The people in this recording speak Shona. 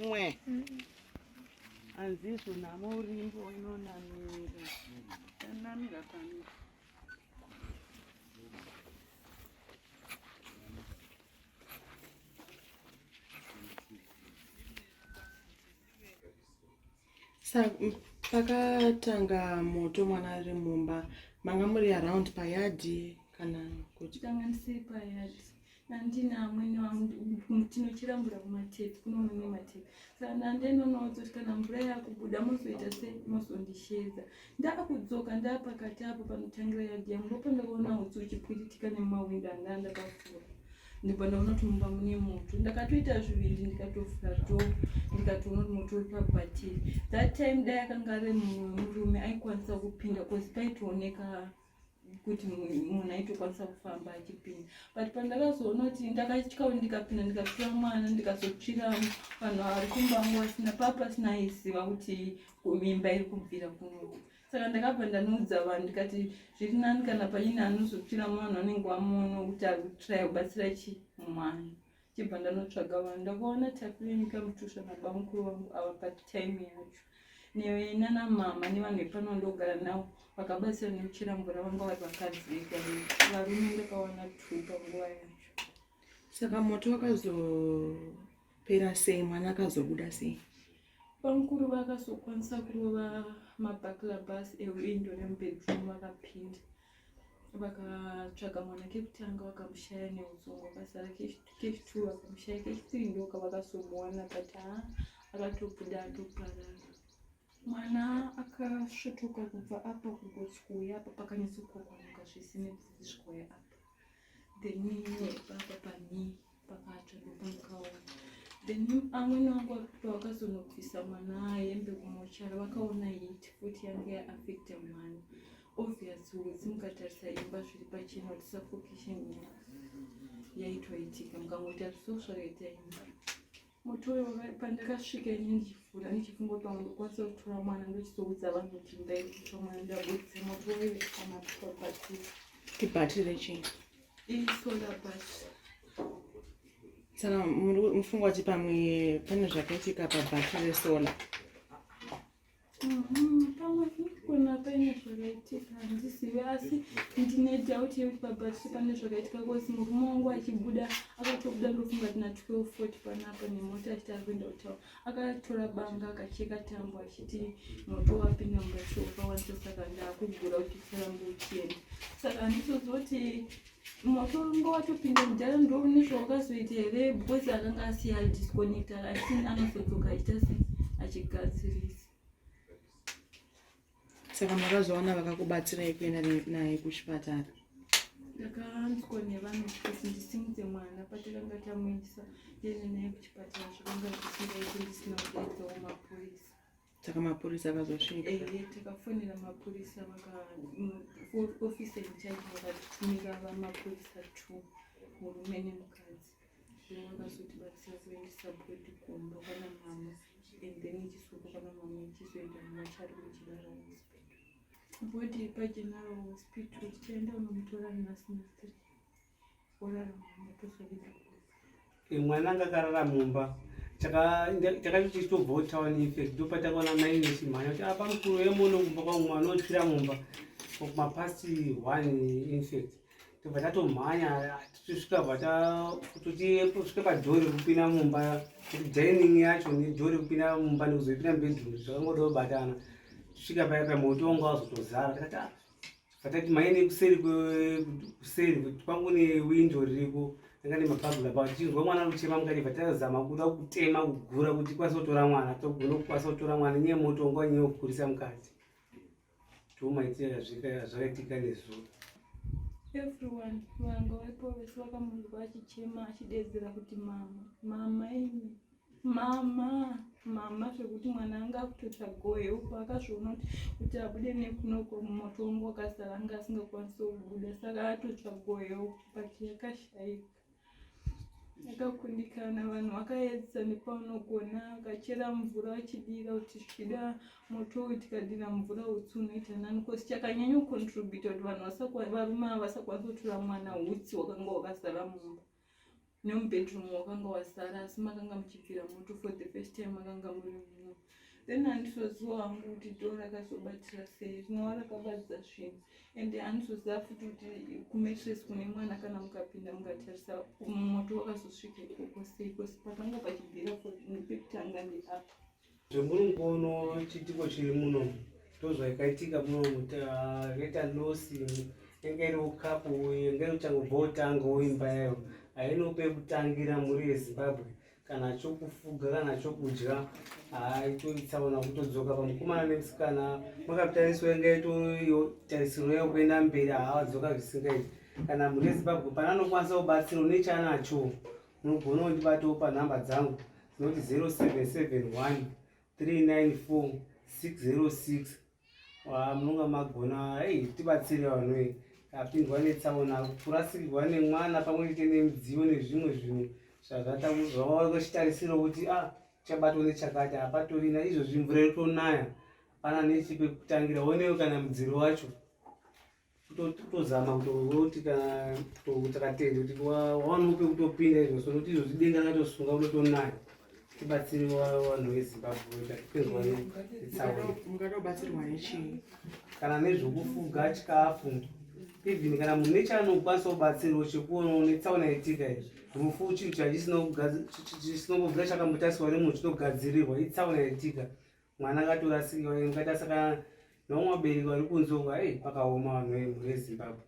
Umwe. Anzizvo nhamo urimbo inonamira. Yanamira pani. Sa pakatanga moto mwana ari mumba manga muri around payadhi kana kuti tanga ndisiri payadhi nandina amwene wangu tinochera mvura kumatepi kuno mune matepi saka ndandenonoudza kuti kana mvura yakubuda mozoita sei mozondishedza ndakudzoka ndapakati apo panotangira yadhi yangu ndopandakaona utsi uchipwititika nemumawindow anga ndakavhura ndibva ndaona kuti mumba mune moto ndakatoita zvivindi ndikatovhura door ndikatoona kuti moto uri pabhatiri that time dai akanga ari munhu wemurume aikwanisa kupinda bcause paitooneka kuti munhu aitokwanisa kufamba achipinda but pandakazoona kuti ndakatya kuti ndikapinda ndikatsvira mwana ndikazotsvira vanhu vari kumba vangu vasina paa pasina aiziva kuti mimba iri kubvira kunoku saka ndakabva ndanoudza vanhu ndikati zviri nani kana paine anozotsvira mwana anenge wamuona kuti ari kutraya kubatsira chi mwana chibva ndanotsvaga vanhu ndakaona tapiwenyika mutusha nabamukuru vangu ava patime yacho nana mama nevanhu vepano ndogara navo vakabatsira nekuchera mvura vanga vari vakadzi vega varume ndakawana two panguva yacho saka moto wakazopera sei mwana akazobuda sei Bamukuru vakazokwanisa kurova mabaclabas ewindo remubedroom vakapinda vakatsvaga mwana kekutanga vakamushaya neudzongo akasara kechitwo vakamushaya kechithree ndoka vakazomuwana but haa akatobuda atoparara mwana akasvotoka kubva apa kugotsi kuuya apa pakanyatsokwakwanyuka zvese nebvudzi zvikauya apa then papa pani pakatsva ndopakaona then amwene wangu pavakazonobvisa mwana hembe kumochara vakaona hit futi yange yaafecta mwana obvious hutsi mukatarisa imba zviri pachena kuti suffocation yaitoitika mukangotarisa zvakaita imba Moto uyo pandakasvika ini ndichivhura ndichifunga kuti pamwe ndokwanisa kutora mwana ndochizoudza vanhu kuti ndaikutora mwana ndabudisa moto waive pamapapatiri. Ibhatiri rechii? Isolar battery. Saka muri mufunga kuti pamwe pane zvakaitika pabhatiri resolar? Mhm, pamwe kuna paine zvakaitika handizivi asi ndine doubt yekuti pabatiri pane zvakaitika bcause murume wangu achibuda akatobuda ndofunga tina 1240 panapa nemota achiti ari kuenda kutaura akatora banga akacheka tambo achiti moto wapinda mubatiri wakawandisa saka ndaakugura kuti usarambe uchienda saka handizoziva kuti moto wanga watopinda mudhara ndoune zvawakazoita here because akanga asiya adisconnecta asi anozodzoka achiita se achigadzirisa saka makazowana vakakubatsirai kuenda naye kuchipatara ndakanzwa nevanhu kuti ndisimudze mwana patakanga tamuisa ndiende naye kuchipatara zvakanga zvisingaiti ndisina kudaidzawo mapurisa Saka mapurisa akazosvika. Ehe, takafonera mapurisa vaka officer in charge vakatitumira vamapurisa two murume nemukadzi then vakazotibatsira kuendesa body kumba kwana mama and then ichizoka kwana mama ichizoenda mumochari kugeneral hospital body pageneral hospital tichaenda kunomutora nhasi na three Mwana anga akarara mumba takati tichitobvawo town infect ndopatakaona mai nechimhanya kuti apa mukuru wemuno kumba kwangu mwana otsvira mumba mapast one infect tobva tatomhanya tichisvika bva totosvika padhori kupinda mumba kuti dining yacho nedhori kupinda mumba nekuzoipinda mubedroom zvakangoda kubatana tisvika paya paya moto wanga wazotozara takati ah, Patati maine kuseri kuseri kuti kwangu ne window ririko ranga nemabhagula pa tichinzwa mwana ari kuchema mukati bva tazama kuda kutema kugura kuti tikwanise kutora mwana togona kukwanisa kutora mwana nyaya moto wanga wanyanya kukurisa mukati tomaitira zvakaitika nezuro everyone vanga varipo vese vakamunzwa achichema achideedzera kuti mama mama imi Mama, mama zvekuti mwana anga akutotsvagawo help akazviona kuti kuti abude nekunoko moto wangu wakazara anga asingakwanisi kubuda saka atotsvagawo help but yakashaika yakakundikana vanhu vakaedza nepaunogona akachera mvura achidira kuti zvichida moto uyu tikadira mvura hutsi unoita nani bcause chakanyanya kucontributa kuti vanhu varume ava vasakwanisa kutora mwana hutsi wakanga wakazara mumba. Nemubedroom wakanga wasara asi makanga muchibvira moto for the first time makanga muri muno. Then handizoziva hangu kuti door rakazobatira sei, rinova rakabatidza zvinhu and handizoziva futi kuti kumatress kune mwana kana mukapinda mukatarisa moto wakazosvika ikoko sei bcause pakanga pachibvira pekutanga ndeapa. Zvemurungono chiitiko chiri muno ndozvaikaitika muno yakaita losi yanga iriwo kapu yanga iri kuchangobva kutangawo imba yayo haino pekutangira mhuri yezimbabwe kana chokufuga kana chokudya haitoitsaona kutodzoka pamukomana nemusikana makapitariswa yanga itotarisiro yayo kuenda mberi haadzoka zvisingaiti kana mhuri yezimbabwe pana anokwanisa kubatsira une chanacho munogona kundibatawo panhamba dzangu dzinoti 0771 394 606 munonga magona ei tibatsire vanhu ei apindwa netsaona kurasikirwa nemwana pamwe chete nemidziyo nezvimwe zvinhu zvavakachitarisira kuti a ah, chabatwa nechakati hapatorina izvozvi mvura iritonaya hapana nechipekutangira onewo kana mudziro wacho kutozama kutoti kana takatende kuti waona upe kutopinda izvo so kuti izvozvi denga rakatosunga unotonaya tibatsire vanhu vezimbabwe tatipinzwa netsaona mungada kubatsirwa nechii kana nezvokufuga chikafu even kana munhu nechaanokwanisa kubatsirwa chekuonawo netsaona yaitika izvi rufu chinhu chachisina kubvira chakambotariswa nemunhu chinogadzirirwa itsaona yaitika mwana akatorasikiwa mukati asakana nevamwe vabereki vari kunze uko ei pakaoma vanhu vemhuri yezimbabwe.